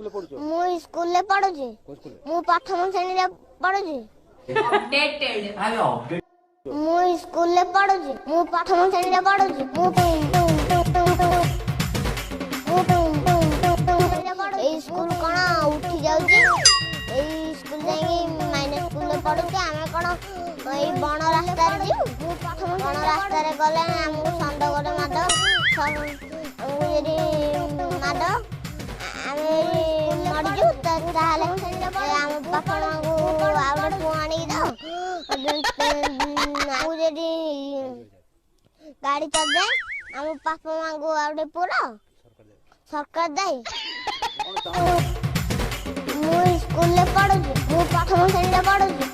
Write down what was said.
ମୁଁ ସ୍କୁଲରେ ପଢୁଛି। ମୁଁ ପ୍ରଥମ ଶ୍ରେଣୀରେ ପଢୁଛି। ଅପଡେଟେଡ୍। ମୁଁ ସ୍କୁଲରେ ପଢୁଛି। ମୁଁ ପ୍ରଥମ ଶ୍ରେଣୀରେ ପଢୁଛି। ମୁଁ ଏଇ ସ୍କୁଲ କଣ ଉଠି ଯାଉଛି? ଏଇ ସ୍କୁଲ ଯାଇକି ମାଇନର ସ୍କୁଲରେ ପଢୁଛୁ। ଆମେ କଣ ଏଇ ବଣ ରାସ୍ତାରେ ଯିବୁ? ବଣ ରାସ୍ତାରେ ଗଲେ ଆମକୁ ଷଣ୍ଢ ଗୋଟେ ମାଡ଼, ଆମକୁ ଯଦି ମାଡ଼ ଆମେ ମରିଯିବୁ। ତାହେଲେ ଆମ ବାପା ମାଙ୍କୁ ଆଉ ଗୋଟେ ପୁଅ ଆଣିକି ଦବ। ଆମକୁ ଯଦି ଗାଡ଼ି ଚଢ଼େ, ଆମ ବାପା ମାଙ୍କୁ ଆଉ ଗୋଟେ ପୁଅ ସରକାର ଦେଇ। ମୁଁ ସ୍କୁଲରେ ପଢୁଛି। ମୁଁ ପ୍ରଥମ ଶ୍ରେଣୀରେ ପଢୁଛି।